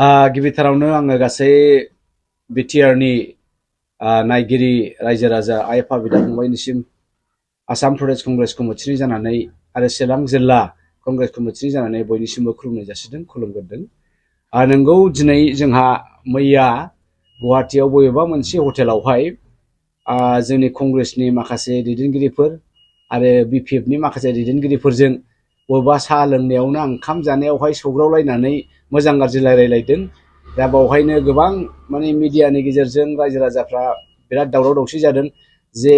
गिबिथारावनो आङो गासै बिटिआरनि नायगिरि रायजो राजा आइ आफा बिदा फंबायनिसिम आसाम प्रदेश कंग्रेस कमिटिनि जानानै आरो चिरां जिल्ला कंग्रेस कमिटिनि जानानै बयनिसिमबो खुलुमनाय जासिदों खुलुमगोरदों। नोंगौ दिनै जोंहा मैया गुवाहाटीयाव बबेबा मोनसे हटेलावहाय जोंनि कंग्रेसनि माखासे दैदेनगिरिफोर आरो बिपिएफनि माखासे दैदेनगिरिफोरजों बबेबा साहा लोंनायावनो ओंखाम जानायावहाय सौग्रावलायनानै मोजां गाज्रि रायलायलायदों। दा बावहायनो गोबां माने मिडियानि गेजेरजों रायजो राजाफ्रा बिराद दावराव दावसि जादों जे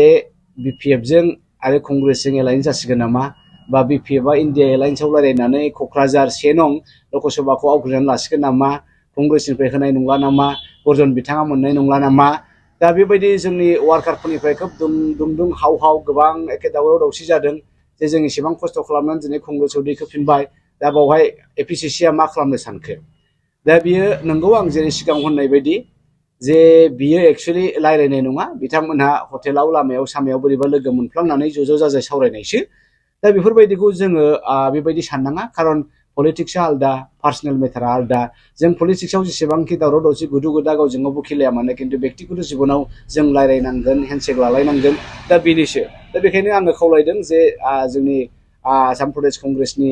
बिपिएफजों आरो कंग्रेसजों एलायन्स जासिगोन नामा, बा बिपिएफआ इन्डिया एलायन्सआव रायलायनानै क'क्राझार 1 नं लकसभाखौ आवग्रिनानै लासिगोन नामा, कंग्रेसनिफ्राय होनाय नंला नामा, गरजन बिथाङा मोननाय नंला नामा। दा बेबायदि जोंनि वार्कारफोरनिफ्राय खोब दुं हाव हाव गोबां एखे दावराव दावसि जादों जे जों इसेबां खस्थ' खालामनानै दिनै कंग्रेसआव दैखोफिनबाय, दा बावहाय एपीसीसीआ मा खालामनो सानखो। दा बियो नंगौ आं जेरै सिगां होननाय बायदि जे बियो एक्सुवेलि रायलायनाय नङा, बिथांमोनहा हटेलाव लामायाव सामायाव बोरैबा लोगो मोनफ्लांनानै ज' ज' जाजाय सावरायनायसो। दा बेफोरबायदिखौ जोङो बेबायदि साननाङा, खारन पलिटिक्सआ आलदा, पार्सनेल मेटारा आलदा। जों पलिटिक्सआव जेसेबांखि दावराव दावसि गुदु गुदा गावजों गाव बुखिलाया मानो, खिन्थु बेक्तिगत जिबनाव जों रायलायनांगोन, हेन्डसेक लालायनांगोन। दा बेनिसो दा बेखायनो आङो खावलायदों जे जोंनि आसाम प्रदेश कंग्रेसनि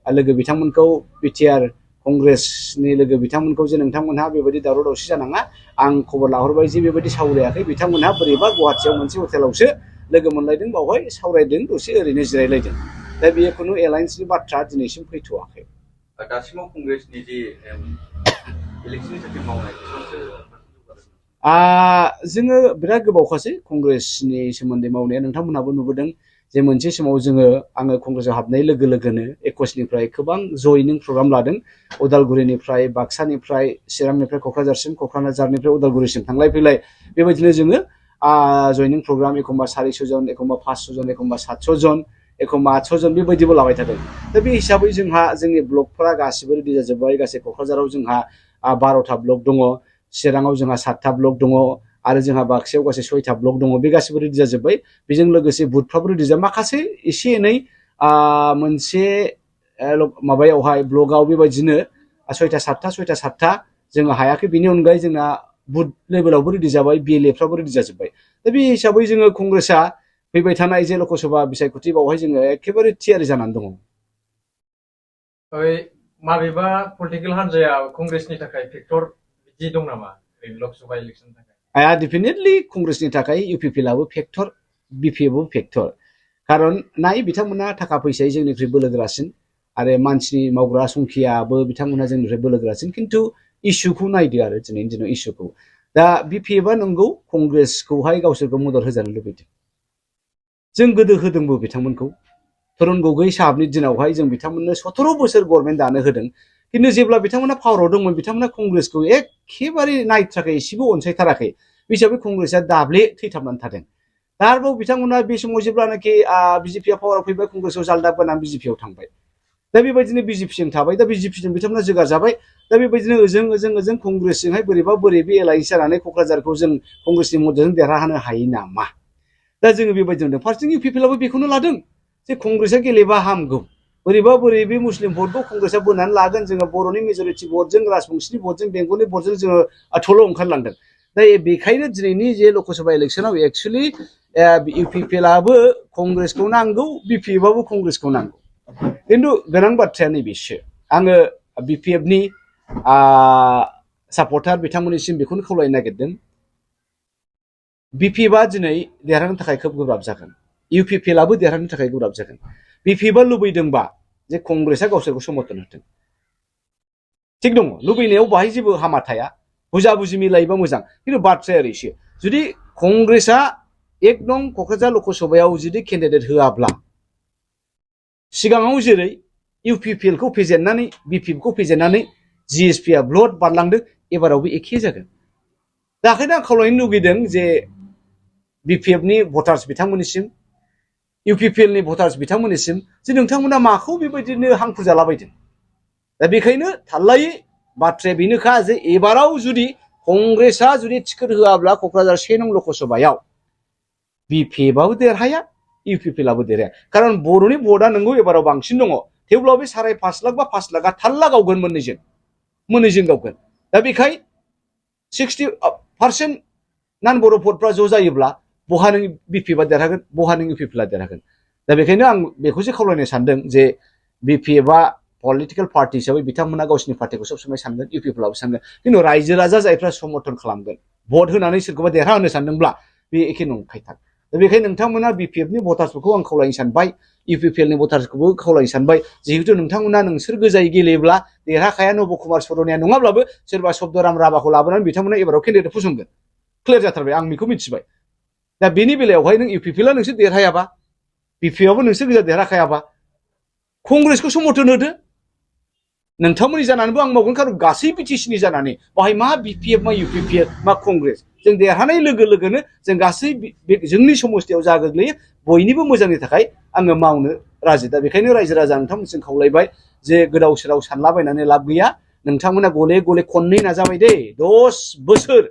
लोगो बिथांमोनखौ, बिटिआर कंग्रेसनि लोगो बिथांमोनखौ जे नोंथांमोनहा बेबायदि दावराव दावसि जानाङा। आं खबर लाहरबाय जे बेबायदि सावरायाखै, बिथांमोनहा बोरैबा गुवाहाटीयाव मोनसे हटेलावसो लोगो मोनलायदों, बावहाय सावरायदों, दसे ओरैनो जिरायलायदों। दा बेयो खुनु एलायन्सनि बाथ्रा दिनैसिम फैथ'वाखै। दासिमाव कंग्रेसनि जे इलेक्शननि थाखाय मावनाय जोङो बिराद गोबावखासै कंग्रेसनि सोमोन्दै मावनाया, नोंथांमोनहाबो नुबोदों जे मोनसे समाव आङो कंग्रेसआव हाबनाय लोगो लोगोनो 21निफ्राय गोबां जयनिं प्रग्राम लादों। उदालगुरिनिफ्राय, बाक्सानिफ्राय, चिरांनिफ्राय क'क्राझारसिम, क'क्राझारनिफ्राय उदालगुरिसिम थांलाय फैलाय बेबायदिनो जोङो जयनिं प्रग्राम एखमबा 400 जन, एखमबा 500 जन, एखमबा 700 जन, एखमबा 800 जन बेबायदिबो लाबाय थादों। दा बे हिसाबै जोंहा जोंनि ब्लकफोरा गासिबो रेडि जाजोब्बाय। गासै क'क्राझाराव जोंहा 12टा ब्लक दङ, चिराङाव जोंहा 7टा ब्लक दङ, आरो जोंहा बाक्सायाव गासै 6टा ब्लक दङ। बे गासिबो रेडि जाजोब्बाय। बेजों लोगोसे बुथफ्राबो रेडि जाबाय। माखासे एसे एनै मोनसे माबायावहाय ब्लकआव बेबायदिनो 6टा 7टा जोङो हायाखै। बेनि अनगायै जोंना बुथ लेभेलावबो रेडि जाबाय, बिएलएफ्राबो रेडि जाजोब्बाय। दा बे हिसाबै जोङो कंग्रेसआ फैबाय थानाय जे लकसभा बिसायख'थि बावहाय जोङो एखेबारे थियारि जानानै दङ। माबेबा पलिटिकेल हान्जाया कंग्रेसनि थाखाय फेक्टर बिदि दं नामा लकसभा इलेक्शननि थाखाय? डेफिनेटलि कंग्रेसनि थाखाय इउपिपिएलआबो फेक्टर, बिपिएफआबो फेक्टर। खारन नाय बिथांमोना थाखा फैसायै जोंनिख्रुइ बोलोगोरासिन, आरो मानसिनि मावग्रा संखियाबो बिथांमोना जोंनिफ्राय बोलोगोरासिन। खिन्थु इस्युखौ नायदो आरो दिनैनि दिनाव इस्युखौ। दा बिपिएफआ नंगौ कंग्रेसखौहाय गावसोरखौ मदद होजानो लुबैदों। जों गोदो होदोंबो बिथांमोनखौ। तरुण गगৈ साहाबनि दिनावहाय जों बिथांमोननो 17 बोसोर गभर्नमेन्ट दानो होदों। खिन्थु जेब्ला बिथांमोना पावाराव दंमोन, बिथांमोना कंग्रेसखौ एखेबारे नायथाराखै, एसेबो अनसायथाराखै। बे हिसाबै कंग्रेसआ दाब्ले थैथाबनानै थादों। दा आरोबाव बिथांमोना बे समाव जेब्लानाखि बिजेपिआ पावाराव फैबाय, कंग्रेसआव जालदाब गोनां बिजेपिआव थांबाय। दा बेबायदिनो बिजेपिजों थाबाय, दा बिजेपिजों बिथांमोना जोगार जाबाय। दा बेबायदिनो ओजों कंग्रेसजोंहाय बोरै बे एलायन्स जानानै क'क्राझारखौ जों कंग्रेसनि मददजों देरहाहोनो हायो नामा। दा जोङो बेबायदि मोनदों। फारसेथिं इउपिपिएलआबो बेखौनो लादों जे कंग्रेसआ गेलेबा हामगौ, बोरै बे मुस्लिम भटखौ कंग्रेसआ बोनानै लागोन, जोङो बर'नि मेजरिटि भटजों, राजबंशिनि भटजों, बेंगलनि भटजों जोङो थल' ओंखारलांदों। दा बेखायनो दिनैनि जे लकसभा इलेक्सनाव एक्सुवेलि इउपिपिएलआबो कंग्रेसखौ नांगौ, बिपिएफआबो कंग्रेसखौ नांगौ। खिन्थु गोनां बाथ्राया नैबेसो, आङो बिपिएफनि सापर्टार बिथांमोननिसिम बेखौनो खावलायनो नागिरदों, बिपिएफआ दिनै देरहानो थाखाय खोब गोब्राब जागोन, इउपिपिएलआबो देरहानो थाखाय गोब्राब जागोन। बिपिएफआ लुबैदोंबा जे कंग्रेसआ गावसोरखौ समर्थन होथों, थिग दङ, लुबैनायाव बाहाय जेबो हामा थाया, बुजा बुजि मिलायोबा मोजां। खिन्थु बाथ्राया ओरैसो, जुदि कंग्रेसआ 1 नं क'क्राझार लकसभायाव जुदि केन्डिडेट होआब्ला, सिगाङाव जेरै इउपिपिएलखौ फेजेननानै, बिपिएफखौ फेजेननानै जिएसपिआ ब्लड बारलांदों, एबारावबो एखे जागोन। दा ओंखायनो आं खावलायनो लुगैदों जे बिपिएफनि भटार्स बिथांमोननिसिम, इउपिपिएलनि भटार्स बिथांमोननिसिम, जे नोंथांमोना माखौ बेबायदिनो हांखुर जालाबायदों। दा बेखायनो थाल्लायै बाथ्राया बेनोखा जे एबाराव जुदि कंग्रेसआ जुदि टिकेट होआब्ला क'क्राझार 1 नं लकसभायाव बिपिएफआबो देरहाया, इउपिपिएलआबो देरहाया। खारन बर'नि भटआ नंगौ एबाराव बांसिन दङ, थेवब्लाबो 5.5 लाख बा 5 लाखआ थाल्ला गावगोन, मोननैजों गावगोन। दा बेखाय 60% नान बर' भटफ्रा ज' जायोब्ला बहा नों बिपिएफआ देरहागोन बहा नों इउपिपिएलआ देरहागोन दा बेखायनो आं बेखौसो खावलायनो सानदों जे बिपिएफआ पलिटिकेल पार्टी हिसाबै बिथांमोना गावसिनि पार्टिखौ सब समाय सानगोन इउपिपिएलआबो सानगोन खिन्थु रायजो राजा जायफ्रा समर्थन खालामगोन भट होनानै सोरखौबा देरहाहोनो सानदोंब्ला बे एखे नंखायथार दा बेखायनो नोंथांमोना बिपिएफनि भटार्सफोरखौ आं खावलायनो सानबाय इउपिपिएलनि भटार्सखौबो खावलायनो सानबाय जिहेतु नोंथांमोना नोंसोर गोजायै गेलेयोब्ला देरहाखाया नब कुमार सरनिया नङाब्लाबो सोरबा शब्दराम राभाखौ लाबोनानै बिथांमोना एबाराव केन्डिडेट फसंगोन क्लियार जाथारबाय आं बेखौ मिथिबाय दा बेनि बेलायावहाय नों इउपिपिएलआ नोंसोर देरहायाबा बिपिएफआबो नोंसोर गोजा देरहाखायाबा कंग्रेसखौ समर्थन होदो नोंथांमोननि जानानैबो आं मावगोन खारन गासै बिटिसिनि जानानै बाहाय मा बिपिएफ मा इउपिपिएल मा कंग्रेस जों देरहानाय लोगो लोगोनो जों गासै जोंनि समस्थियाव जा गोग्लैयो बयनिबो मोजांनि थाखाय आङो मावनो राजि दा बेखायनो रायजो राजा नोंथांमोनजों खावलायबाय जे गोदाव सोराव सानलाबायनानै लाब गैया नोंथांमोना गले गले खननै नाजाबाय दे 10 बोसोर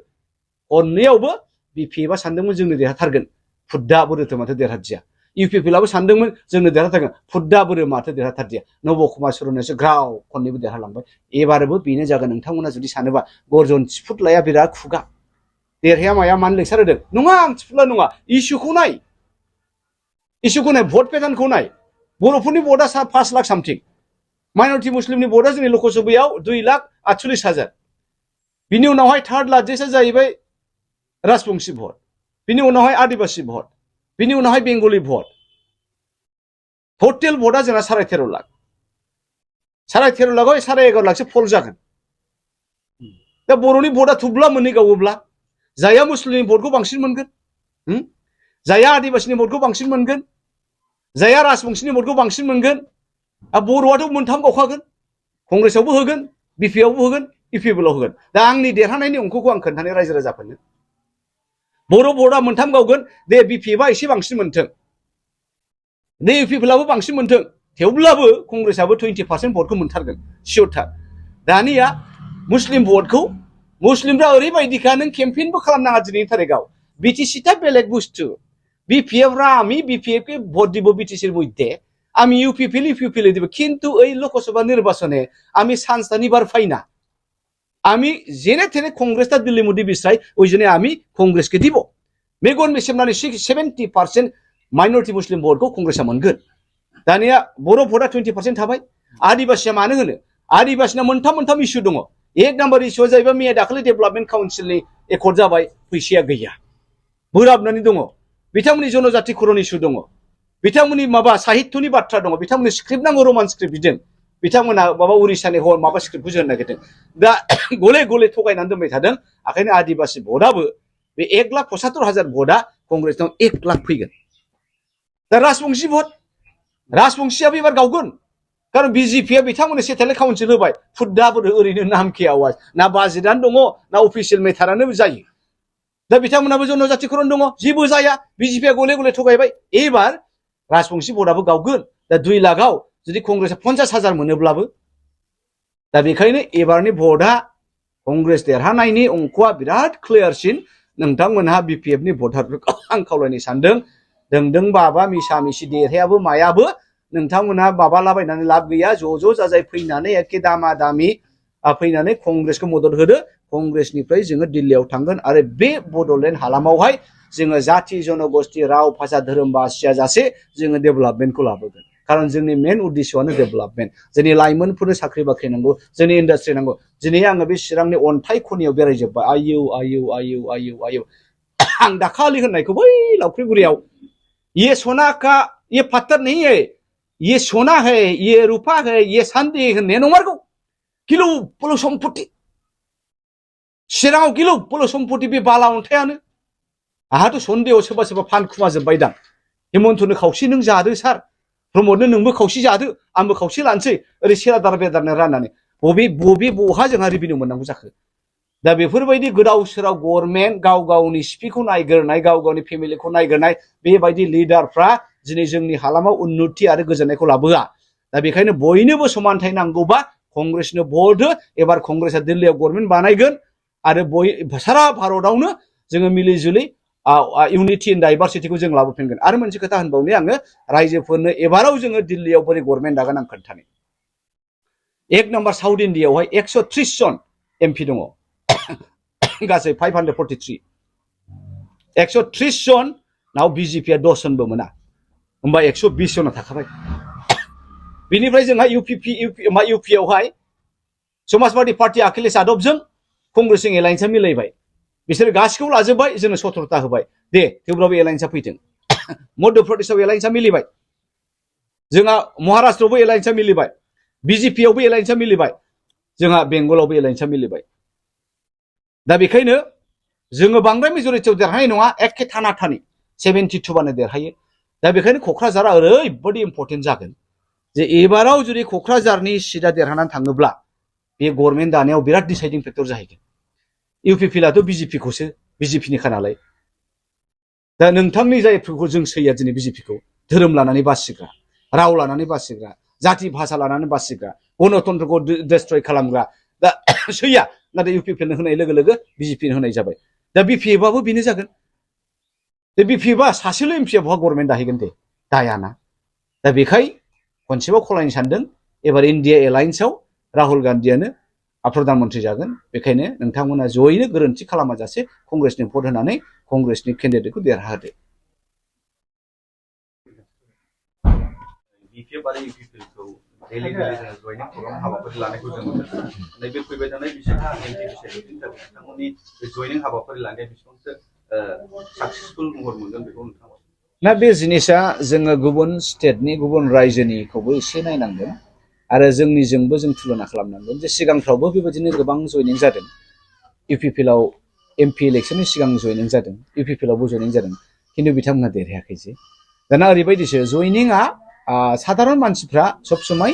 खननैयावबो बिपिएफआ सानदोंमोन जोंनो देरहाथारगोन फुद्दा बोरोथो माथो देरहादिया इउपिपिएलआबो सानदोंमोन जोंनो देरहाथारगोन फुद्दा बोरो माथो देरहाथारदिया नब कुमार सरनयासो ग्राव खननैबो देरहालांबाय एबारबो बेनो जागोन नोंथांमोना जुदि सानोबा गर्जन थिफुदलाया बिराद खुगा देरहाया माया मानो लेक्सार होदों नङा आं थिफुदला नङा इस्युखौ नाय भट पेटार्नखौ नाय बर'फोरनि भटआ 5 लाख सामथिं माइनरिटि मुस्लिमनि भटआ जोंनि लकसभायाव 2,48,000 बिनि उनावहाय थार्ड लार्जेस्टआ जाहैबाय राजबंशी भट बिनि उनावहाय आदिबासी भट बिनि उनावहाय बेंगली भट टटेल भटआ जोंना 13.5 लाख 13.5 लाखआव 11.5 लाखसो फल जागोन दा बर'नि भटआ थुब्ला मोननै गावोब्ला जायहा मुस्लिमनि भटखौ बांसिन मोनगोन जायहा आदिबासीनि भटखौ बांसिन मोनगोन जायहा राजबंशीनि भटखौ बांसिन मोनगोन बर'आथ' मोनथाम गावखागोन कंग्रेसआवबो होगोन बिपिएफआवबो होगोन इउपिपिएलआव होगोन दा आंनि देरहानायनि अंकखौ आं खोन्थानो रायजो राजाफोरनो बर' भटआ मोनथाम गावगोन दे बिपिएफआ एसे बांसिन मोनथों दे इउपिपिएलआबो बांसिन मोनथों थेवब्लाबो कंग्रेसआबो 20% भटखौ मोनथारगोन सियरथार दानिया मुस्लिम भटखौ मुस्लिमफ्रा ओरैबायदिखा नों केम्पेइनबो खालामनाङा दिनैनि तारिखाव बिटिसिटा बेलेग बुस्थु বিপিএফরা আমি বিপিএফকে ভোট দিব বিটিসির মধ্যে আমি ইউপিপিএল দিব কিন্তু এই লোকসভা নির্বাচনে আমি চান্সটা নিবার পাই না আমি জেনে থেনে কংগ্রেসটা দিল্লির মধ্যে বিছরাই ওই জন্য আমি কংগ্রেসকে দিব মেগন মেসেমনানি 70% মাইনরিটি মুসলিম ভোটखौ কংগ্রেসआ मोनगोन दानिया बर' भटआ 20% थाबाय आदिबासिया मानो होनो आदिबासिना मोनथाम इस्यु दङ एक नाम्बार इस्युआ जाहैबाय मैया दाखालि डेभेलपमेन्ट काउन्सिलनि एकर्ड जाबाय फैसाया गैया बोराबनानै दङ बिथांमोननि जनजाति खर'नि इस्यु दङ बिथांमोननि माबा साहित्यनि बाथ्रा दङ बिथांमोननि स्क्रिप्ट नांगौ रमान स्क्रिप्ट बिदों बिथांमोना माबा उरिसानि हल माबा स्क्रिप्टखौ जों नागिरदों दा गले गले थगायनानै दोनबाय थादों ओंखायनो आदिबासि भटआबो बे 1,75,000 भटआ कंग्रेसनाव 1 लाख फैगोन दा राजबंशी भट राजबंशीयाबो एबार गावगोन कारण बिजेपिया बिथांमोननो सेटेलाइट काउन्सिल होबाय फुद्दाबो ओरैनो नामके आवाज ना बाजेटआनो दङ ना अफिसियेल मेटारानो जायो दा बिथांमोनाबो जनजाति खर'न दङ जेबो जाया बिजेपिया गले गले थगायबाय एबार राजबंशी भटआबो गावगोन दा 2 लाखआव जुदि कंग्रेसआ 50,000 मोनोब्लाबो दा बेखायनो एबारनि भटआ कंग्रेस देरहानायनि अंकआ बिराद क्लियारसिन नोंथांमोनहा बिपिएफनि भटारफोरखौ आं खावलायनो सानदों दोंदों बाबा मिसा मिसि देरहायाबो मायाबो नोंथांमोनहा माबालाबायनानै लाब गैया ज' जाजाय फैनानै एखे दामा दामि फैनानै कंग्रेसखौ मदद होदो कंग्रेसनिफ्राय जोङो दिल्लीयाव थांगोन आरो बे बड'लेण्ड हालामावहाय जोङो जाति जनगोष्ठी राव भाषा धोरोम बासिया जासे जोङो डेभेलपमेन्टखौ लाबोगोन कारण जोंनि मेन उद्देश्यआनो डेभेलपमेन्ट जोंनि लाइमोनफोरनो साख्रि बाख्रि नांगौ जोंनि इन्डास्ट्रि नांगौ दिनै आङो बे चिरांनि अन्थाइ खनियाव बेरायजोब्बाय आयौ आं दाखालि होननायखौ बै लावख्रिगुरियाव ये सोना का ये पत्थर नहीं है ये सोना है ये रूपा है ये चांदी होननाया नंमारगौ किलु पल सम्पत्ति चिराङाव किलु पल सम्पत्ति बे बाला अन्थायानो आहाथ' सन्देहआव सोरबा फानखुमा जोब्बाय दां हेमन्तनो खावसे नों जादो सार प्रमदनो नोंबो खावसे जादो आंबो खावसे लानोसै ओरै सेरादार बेदारनो राननानै बहा जोंहा रेभिनिउ मोननांगौ जाखो दा बेफोरबायदि गोदाव सोराव गभर्नमेन्ट गाव गावनि सिपिखौ नायग्रोनाय गाव गावनि फेमिलिखौ नायग्रोनाय बेबायदि लिडारफ्रा दिनै जोंनि हालामाव उन्नति आरो गोजोननायखौ लाबोआ दा बेखायनो बयनोबो समानथाय नांगौबा कंग्रेसनो भट हो एबार कंग्रेसआ दिल्लीयाव गभर्नमेन्ट बानायगोन आरो सारा भारतआवनो जोङो मिलिजुलि इउनिटि इन डाइभारसिटिखौ जों लाबोफिनगोन आरो मोनसे खोथा होनबावनि आङो रायजोफोरनो एबाराव जोङो दिल्लीयाव बोरै गभर्नमेन्ट दागोन आं खोन्थानो एक नम्बर साउथ इन्डियायावहाय 130 जन एमपि दङ गासै 543 130 जन नाव बिजेपिया 10 जनबो मोना होमबा 120 जना थाखाबाय बिनिफ्राय जोंहा इउपिआवहाय समाजवादी पार्टी अखिलेश यादवजों कंग्रेसजों एलायन्सआ मिलायबाय बिसोर गासिखौबो लाजोबबाय जोंनो 17ता होबाय दे थेवब्लाबो एलायन्सआ फैथों मध्य प्रदेशआव एलायन्सआ मिलिबाय जोंहा महाराष्ट्रआवबो एलायन्सआ मिलिबाय बिजेपिआवबो एलायन्सआ मिलिबाय जोंहा बेंगलावबो एलायन्सआ मिलिबाय दा बेखायनो जोङो बांद्राय मेजरिटियाव देरहानाय नङा एखे थाना थानि 72 बानो देरहायो दा बेखायनो क'क्राझारा ओरैबायदि इम्पर्टेन्ट जागोन जे एबाराव जुदि क'क्राझारनि सिटआ देरहानानै थाङोब्ला बे गभर्नमेन्ट दानायाव बिराद डिसाइडिं फेक्टर जाहैगोन इउपिपिएलआथ' बिजेपिनिखा नालाय दा नोंथांनि जायफोरखौ जों सैया दिनै बिजेपिखौ धोरोम लानानै बासिग्रा राव लानानै बासिग्रा जाति भाषा लानानै बासिग्रा गणतन्त्रखौ डिस्ट्रय खालामग्रा दा सैया नाथाय इउपिपिएलनो होनाय लोगो लोगो बिजेपिनो होनाय जाबाय दा बिपिएफआबो बेनो जागोन दा बिपिएफआ सासेल' एमपिआ बहा गभर्नमेन्ट दाहैगोन दे दायाना दा बेखाय खनसेबाव खावलायनो सानदों एबार इन्डिया एलायन्सआव राहुल गान्धीयानो प्रधान मन्त्रि जागोन बेखायनो नोंथांमोना जयैनो गोरोन्थि खालामाजासे कंग्रेसनि भट होनानै कंग्रेसनि केन्डिडेटखौ देरहाहोदो बिपिएफ आरो इउपिपिएलखौ डेलि जयनिं प्रग्राम हाबाफारि लानायखौ जों नुदों नैबे फैबाय थानाय बिसोरहा एमपि बिसायख'थिनि थाखाय बिथांमोननि बे जयनिं हाबाफारि लानाया बेसेबांसो साक्सेसफुल महर मोनगोन बेखौ नोंथाङा ना बे जिनिसा जोङो गुबुन स्टेटनि गुबुन रायजोनिखौबो एसे नायनांगोन आरो जोंनिजोंबो जों तुलना खालामनांगोन जे सिगांफ्रावबो बेबायदिनो गोबां जयनिं जादों इउपिपिएलआव एमपि इलेक्सननि सिगां जयनिं जादों इउपिपिएलआवबो जयनिं जादों खिन्थु बिथांमोनहा देरहायाखै जे दाना ओरैबायदिसो जयनिंआ साधारन मानसिफ्रा सब समय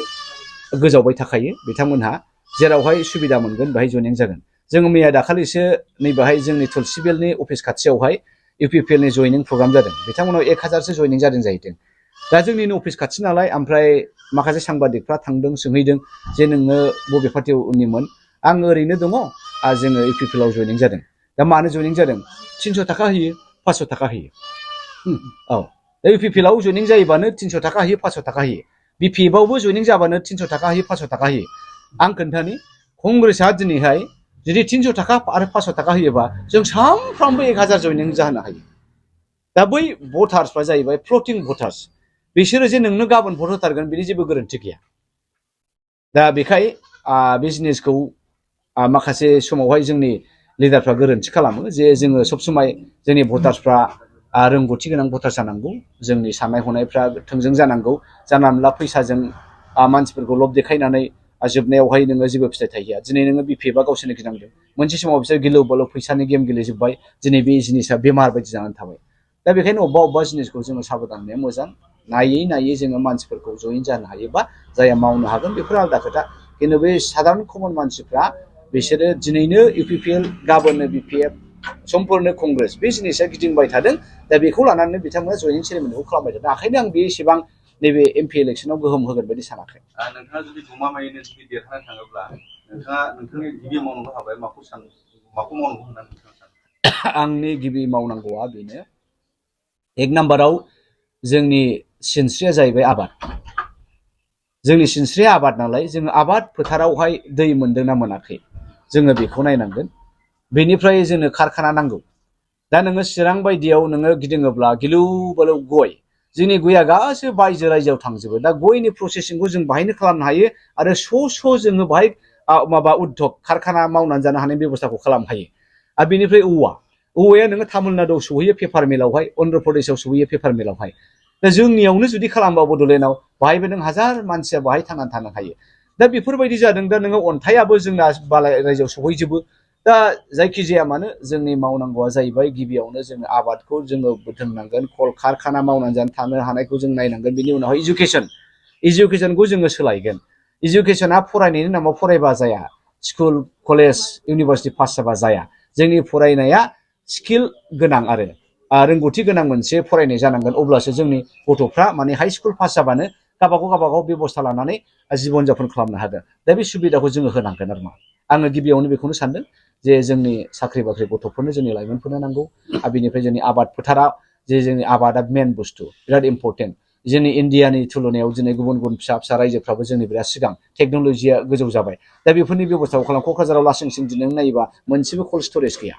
गोजावबाय थाखायो बिथांमोनहा जेरावहाय सुबिदा मोनगोन बेहाय जयनिं जागोन जों मैया दाखालिसो नैबेहाय जोंनि तुलसिबिलनि अफिस खाथियावहाय इउपिपिएलनि जयनिं प्रग्राम जादों बिथांमोनाव 1000सो जयनिं जादों जाहैदों दा जोंनिनो अफिस खाथि नालाय ओमफ्राय माखासे सांबादिकफ्रा थांदों सोंहैदों जे नोङो बबे पार्टिनिमोन आं ओरैनो दङ जोङो इउपिपिएलआव जयनिं जादों दा मानो जयनिं जादों 300 थाखा होयो 500 थाखा होयो औ इउपिपिएलआव जयनिं जायोबानो 300 थाखा होयो 500 थाखा होयो बिपिएफआवबो जयनिं जाबानो 300 थाखा होयो 500 थाखा होयो आं खोन्थानि कंग्रेसआ दिनैहाय जुदि 300 थाखा आरो 500 थाखा होयोबा जों सानफ्रामबो 1000 जयनिं जाहोनो हायो दा बै भटार्सफ्रा जाहैबाय फ्लटिं भटार्स बिसोरो जे नोंनो गाबोन भट होथारगोन बिनि जेबो गोरोन्थि गैया दा बेखाय बे जिनिसखौ माखासे समावहाय जोंनि लिडारफ्रा गोरोन्थि खालामो जे जोङो सब समाय जोंनि भटार्सफ्रा रोंगौथि गोनां भटार जानांगौ जोंनि साननाय हनायफ्रा थोंजों जानांगौ जानला मोनला फैसाजों मानसिफोरखौ लब देखायनानै जोबनायावहाय नोङो जेबो फिथाइ थाहैया दिनै नोङो बिपिएफआ गावसोरनो गिनांदों मोनसे समाव बिसोर गिलु बालु फैसानि गेम गेलेजोब्बाय दिनै बे जिनिसा बेमार बायदि जानानै थाबाय दा बेखायनो अबेबा जिनिसखौ जोङो साबधान होनाया मोजां नायै जोङो मानसिफोरखौ जयेन जानो हायोबा जाया मावनो हागोन बेफोर आलादा खोथा खिन्थु बे साधारन कमन मानसिफ्रा बिसोरो दिनैनो इउपिपिएल गाबोननो बिपिएफ समफोरनो कंग्रेस बे जिनिसा गिदिंबाय थादों दा बेखौ लानानै बिथांमोना जयनिं सेरेमनिखौ खालामबाय थादों ओंखायनो आं बे एसेबां नैबे एमपि इलेक्सनाव गोहोम होगोन बायदि सानाखै नोंथाङा जुदि गमामायैनो जुदि देरहानो थाङोब्ला नोंथाङा नोंथांनि गिबि मावनांगौ हाबाया माखौ मावनांगौ होननानै नोंथाङा सानो आंनि गिबि मावनांगौआ बेनो एक नाम्बाराव जोंनि सिनस्रिया जाहैबाय आबाद जोंनि सिनस्रिया आबाद नालाय जोङो आबाद फोथारावहाय दै मोनदोंना मोनाखै जोङो बेखौ नायनांगोन बेनिफ्राय जोंनो कारखाना नांगौ दा नोङो चिरां बायदियाव नोङो गिदिङोब्ला गिलु बालु गय जोंनि गया गासैबो बायजो रायजोआव थांजोबो दा गयनि प्रसेसिंखौ जों बाहायनो खालामनो हायो आरो जोङो बाहाय माबा उद्धब कारखाना मावनानै जानो हानाय बेबस्थाखौ खालामनो हायो आरो बेनिफ्राय औवाया नोङो तामिलनाडुआव सौहैयो पेपार मिलावहाय अन्ध्र प्रदेशआव सौहैयो पेपार मिलावहाय दा जोंनियावनो जुदि खालामबा बड'लेण्डआव बाहायबो नों हाजार मानसिया बाहाय थांनानै थानो हायो दा बेफोरबायदि जादों दा नोङो अन्थाइआबो जोंना बालाय रायजोआव सौहैजोबो दा जायखिजाया मानो जोंनि मावनांगौआ जाहैबाय गिबियावनो जोङो आबादखौ जोङो बुथुमनांगोन कल कारखाना मावनानै जानो थानो हानायखौ जों नायनांगोन बिनि उनावहाय इडुकेसनखौ जोङो सोलायगोन इडुकेसना फरायनायनि नामाव फरायबा जाया स्कुल कलेज इउनिभारसिटि पास जाबा जाया जोंनि फरायनाया स्किल गोनां आरो रोंगौथि गोनां मोनसे फरायनाय जानांगोन अब्लासो जोंनि गथ'फ्रा माने हाइ स्कुल पास जाबानो गावबागाव बेबस्था लानानै जिबन जापन खालामनो हागोन दा बे सुबिदाखौ जोङो होनांगोन आरो मा आङो गिबियावनो बेखौनो सानदों जे जोंनि साख्रि बाख्रि गथ'फोरनो जोंनि लाइमोनफोरनो नांगौ आरो बेनिफ्राय जोंनि आबाद फोथारा जे जोंनि आबादा मेन बुस्थु बिराद इम्पर्टेन्ट जोंनि इण्डियानि तुलनायाव दिनै गुबुन गुबुन फिसा फिसा रायजोफ्राबो जोंनि बिराद सिगां टेक्न'लजिया गोजौ जाबाय दा बेफोरनि बेब'स्थाखौ खालाम क'क्राझाराव लासिंसिं दिनै नायोबा मोनसेबो कल्ड स्टरेज गैया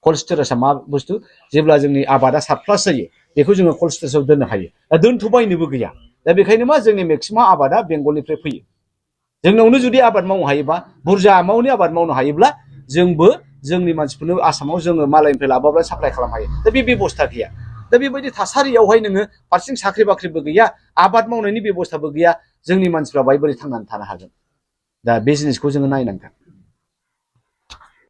कल्ड स्टरेजआ मा बुस्थु जेब्ला जोंनि आबादा सारप्लास जायो बेखौ जोङो कल्ड स्टरेजआव दोननो हायो दा दोनथ'बायनोबो गैया दा बेखायनो मा जोंनि मेक्सिमाम आबादा बेंगलनिफ्राय फैयो जोंनावनो जुदि आबाद मावनो हायोबा बुरजा एमाउन्टनि आबाद मावनो हायोब्ला जोंबो जोंनि मानसिफोरनो आसामाव जोङो मालायनिफ्राय लाबोब्ला साप्लाय खालामनो हायो दा बे बेब'स्था गैया दा बेबायदि थासारियावहाय नोङो फारसेथिं साख्रि बाख्रिबो गैया आबाद मावनायनि बेब'स्थाबो गैया जोंनि मानसिफ्रा बाहाय बोरै थांनानै थानो हागोन दा बे जिनिसखौ जोङो नायनांगोन